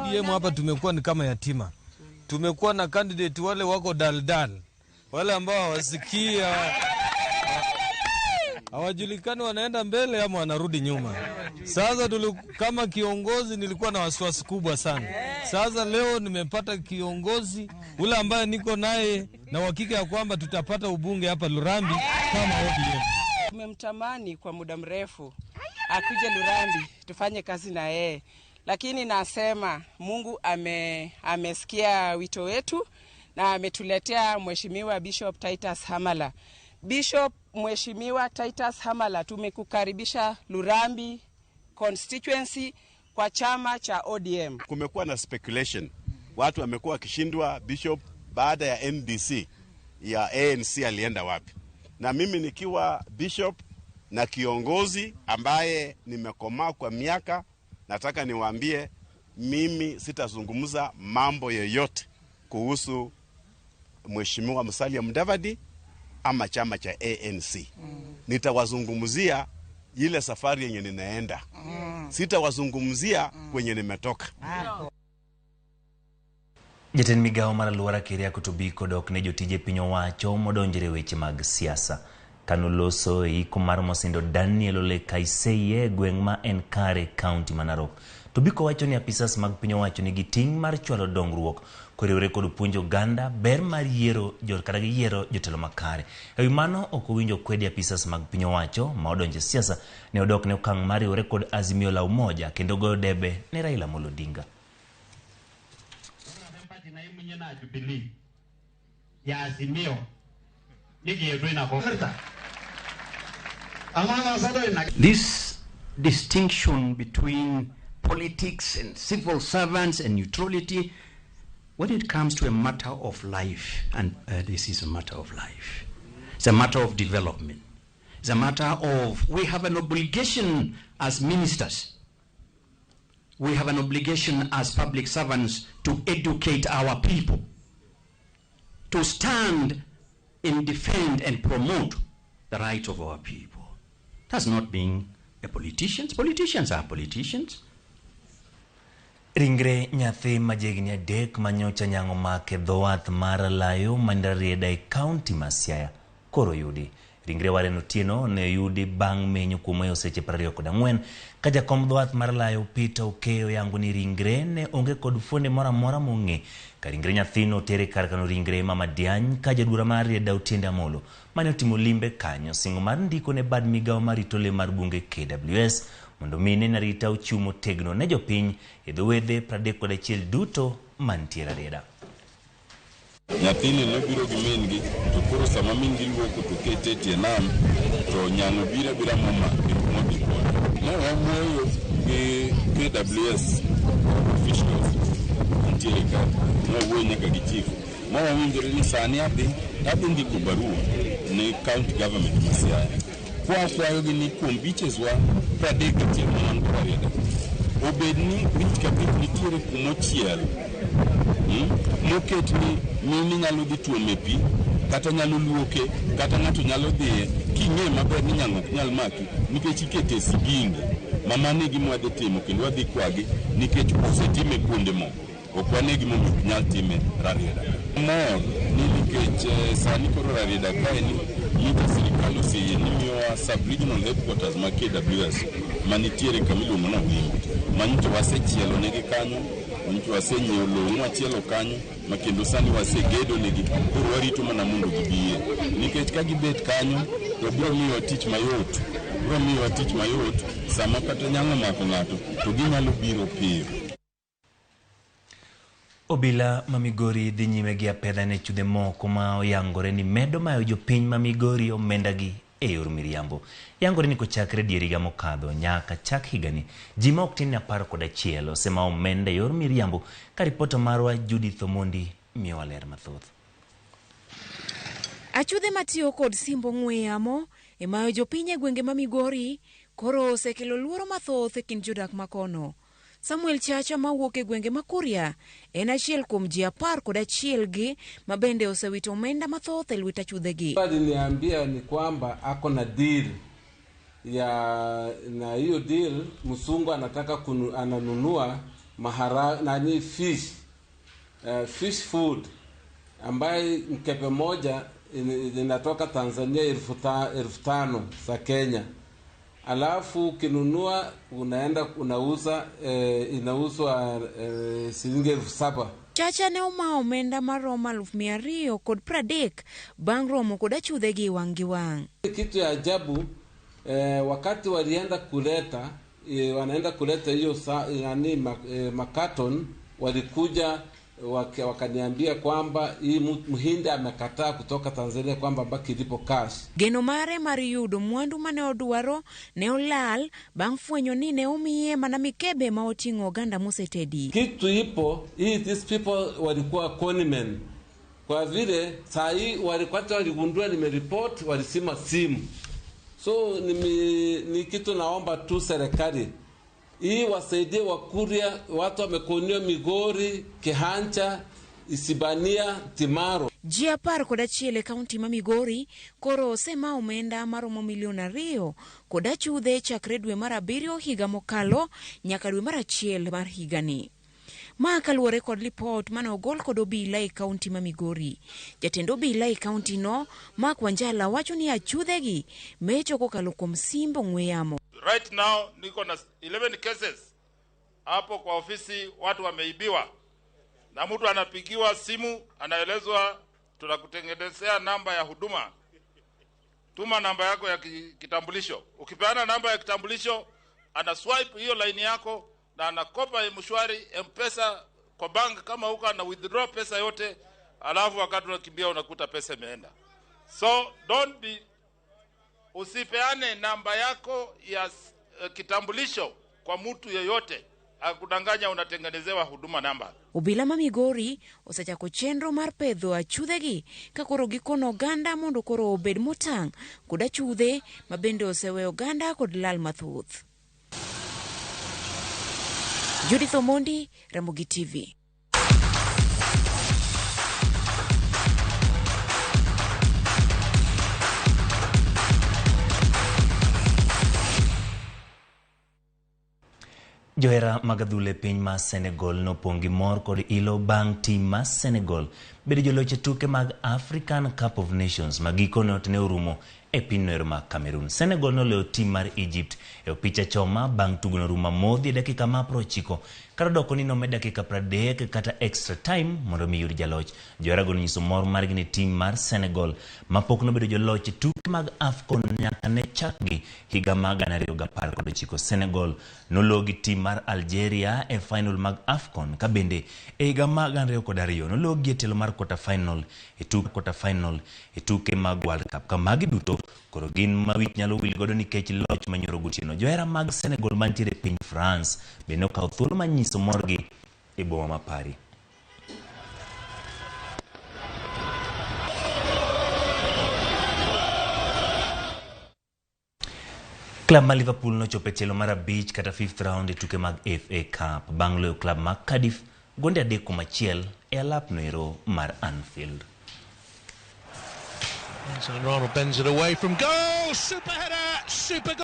ODM hapa tumekuwa ni kama yatima. Tumekuwa na candidate wale wako daldal, wale ambao hawasikii, hawajulikani wanaenda mbele ama wanarudi nyuma. Sasa kama kiongozi nilikuwa na wasiwasi kubwa sana. Sasa leo nimepata kiongozi ule ambaye niko naye na uhakika ya kwamba tutapata ubunge hapa Lurambi kama ODM. Tumemtamani kwa muda mrefu akuje Lurambi tufanye kazi na yeye, lakini nasema Mungu amesikia wito wetu na ametuletea Mheshimiwa Bishop Titus Hamala. Bishop Mheshimiwa Titus Hamala, tumekukaribisha Lurambi constituency kwa chama cha ODM. Kumekuwa na speculation, watu wamekuwa wakishindwa Bishop baada ya NDC ya ANC alienda wapi? Na mimi nikiwa bishop na kiongozi ambaye nimekomaa kwa miaka, nataka niwaambie mimi sitazungumza mambo yoyote kuhusu Mheshimiwa Musalia Mudavadi ama chama cha ANC. Nitawazungumzia ile safari yenye ninaenda. Sitawazungumzia kwenye nimetoka. Jatend migawo mar alwora Keriako Tobiko dok ne jotije piny owacho modonjore weche mag siasa. Kanoloso e iko mar mosindo Daniel Ole Kaiseye e gweng' ma Enkare, kaunti ma Narok. Tobiko wacho ni apisas mag piny owacho nigi ting' mar chwalo dongruok koriwore kod puonjo oganda ber mar yiero kata giyiero jotelo makare. Ewi mano ok owinjo kwedi apisas mag piny owacho ma odonjo e siasa ne odok ne okang' mar riwore kod Azimio la Umoja kendo goyo debe ne Raila Amolo Odinga. This distinction between politics and civil servants and neutrality, when it comes to a matter of life, and this is a matter of life, it's a matter of development, it's a matter of, we have an obligation as ministers, we have an obligation as public servants to educate our people, to stand and defend and promote the rights of our people. That's not being a politician. Politicians are politicians. Ringre nyathi ma jahigni 3 manyocha nyang'o make dho wath mar Layo man Rarieda e kaunti ma Siaya koro yudi. Ringre Waren Otieno ne oyudi bang' menyo kuom weyo seche 24 ka jakom dho wath mar Layo Peter Okeyo yango ni ringre ne onge kod fuonde moro amora mong'e. Ka ringre nyathino otere kar kano ringre Mama Diany ka jadura mar Rarieda Otiende Amolo mane otimo limbe kanyo singo mar ndiko ne bad migawo marito le mar bunge KWS mondo mine narita ochiw motegno ne jopiny e dho wedhe 31 duto mantie Rarieda. Nyathini nobiro gi min-gi, to koro sama min-gi luoko to kete e tie nam, to nyang'o biro abira momake modhi kode. Ne wawuoyo gi KWS officials nitiere ka, ne wawuoyo nyaka gi chief, ma wawinjore ni sani adhi ndiko barua ne county government ma Siaya. Kwakwayogi ni kuom beaches wa 31 ma wan go Rarieda, obed ni beach ka beach nitiere kumochiel moket ni mine nyalo dhi tuome pi, kata nyalo luoke, kata ng'ato nyalo dhiye, king'e maber ni nyang'o ok nyal maki, nikech ikete sigingi. Ma mano e gima wadhi timo kendo wadhi kwagi nikech osetime kuonde moko. Ok wane gimomiyo ok nyal time Rarieda. Mor ni nikech sani koro Rarieda kae ni nyicha sirikal oseyie ni miyowa sub-regional headquarters ma KWS manitiere kama iluongo ni Awimbi. Manyocha wasechielo negi kanyo, manyocha wasenyiewo lowo mwachielo kanyo, ma kendo sani wasegedo negi, koro warito mana mondo gibiye. Nikech ka gibet kanyo, to biro miyowa tich mayot, biro miyowa tich mayot, sama kata nyang'o omako ng'ato, to ginyalo biro piyo. Obila ma Migori dhi nyime gi apedha ne chudhe moko ma oyangore ni medo mayo jopiny ma Migori omendagi e yor miriambo. Yangore ni kochakre dier higa mokadho nyaka chak higani, ji ma ok tin ne 11 osema omenda e yor miriambo, ka ripota marwa Judith Omondi miyowa ler mathoth. Achudhe matiyo kod simb ong'we yamo e mayo jopiny e gwenge ma Migori koro osekelo luoro mathoth e kind jodak makono. Samuel Chacha mawuok e gwenge ma Kuria en achiel kuom ji 11 gi ma bende osewito omenda mathoth e lwet achudhegi. Aliniambia ni kwamba ako na deal ya, na hiyo deal msungu anataka ananunua mahara, nani fish, fish food ambaye mkebe moja inatoka Tanzania 5,000 za Kenya. Alafu ukinunua unaenda unauza, inauzwa shilingi 7,000. Chacha ne omao omenda maromo 230,000 bang' romo kod achudhe gi wang' gi wang'. Kitu ya ajabu, wakati walienda kuleta, wanaenda kuleta hiyo nani makaton, walikuja wakaniambia kwamba hii mhindi amekataa kutoka Tanzania kwamba baki lipo cash. Geno mare mar yudo mwandu mane odwaro ne olal bang' fwenyo ni ne omiye mana mikebe ma oting'o oganda mosetedi. Kitu ipo hii, these people walikuwa conmen. Kwa vile saa hii walikuwa waligundua nimeripoti, walisima simu. So ni kitu naomba tu serikali hii wasaidie Wakuria, watu wamekoniwa Migori, Kehancha, Isibania, Timaro. Ji 11 e kaunti ma Migori koro osema omenda maromo 2 milion kod achudhe chakre dwe mar 7 higa mokalo nyaka dwe mar 1 mar higani. Ma kaluwore kod lipot mane ogol kod obila e kaunti ma Migori. Jatend obila e kaunti no, Mark Wanjala, wacho ni achudhegi mecho kokalo kuom simb ong'we yamo. Right now niko na 11 cases hapo kwa ofisi, watu wameibiwa, na mtu anapigiwa simu anaelezwa tunakutengenezea namba ya huduma, tuma namba yako ya kitambulisho. Ukipeana namba ya kitambulisho, ana swipe hiyo line yako na anakopa M-Shwari, M-Pesa kwa bank kama huko, ana withdraw pesa yote, alafu wakati unakimbia unakuta pesa imeenda. So don't be, usipeane namba yako ya kitambulisho kwa mtu yeyote akudanganya unatengenezewa huduma namba. Obila ma Migori osechako chenro mar pedho achudhegi ka koro gikono oganda mondo koro obed motang' kod achudhe ma bende oseweyo oganda kod lal mathoth. Judith Omondi, Ramogi TV. Johera mag adhula e piny ma Senegal nopong' gi mor kod ilo bang' tim ma Senegal bedo joloch e tuke mag African Cup of Nations ma gikone to ne orumo e pinyno ma Cameroon. Senegal noloyo tim mar Egypt e opich achoma bang' tugono rumo amodhi e dakika ma 90 kata doko ni nomed dakika 30 kata extra time mondo mi yud jaloch. Joherago nonyiso mor margi ne tim mar Senegal mapok nobedo joloch e tuke mag AFCON nyaka ne chakgi higa mar 2019. Senegal noloo gi tim mar Algeria e final mag AFCON ka bende e higa mar 2002 nologi e tielo mar quarter final e tuke quarter final e tuke mag World Cup. Ka magi duto koro gin ma wich nyalo wil godo nikech loch manyoro gotieno. Johera mag Senegal mantiere e piny France bende okawo thuolo mar nyiso morgi e boma ma Paris. Klab mar Liverpool nochopo e tielo mar 5 kata fifth round e tuke mag FA Cup bang' loyo klab mar Cardiff gonde 3-1 e alap noero mar Anfield. Alexander Arnold bends it away from goal. Super header, super goal.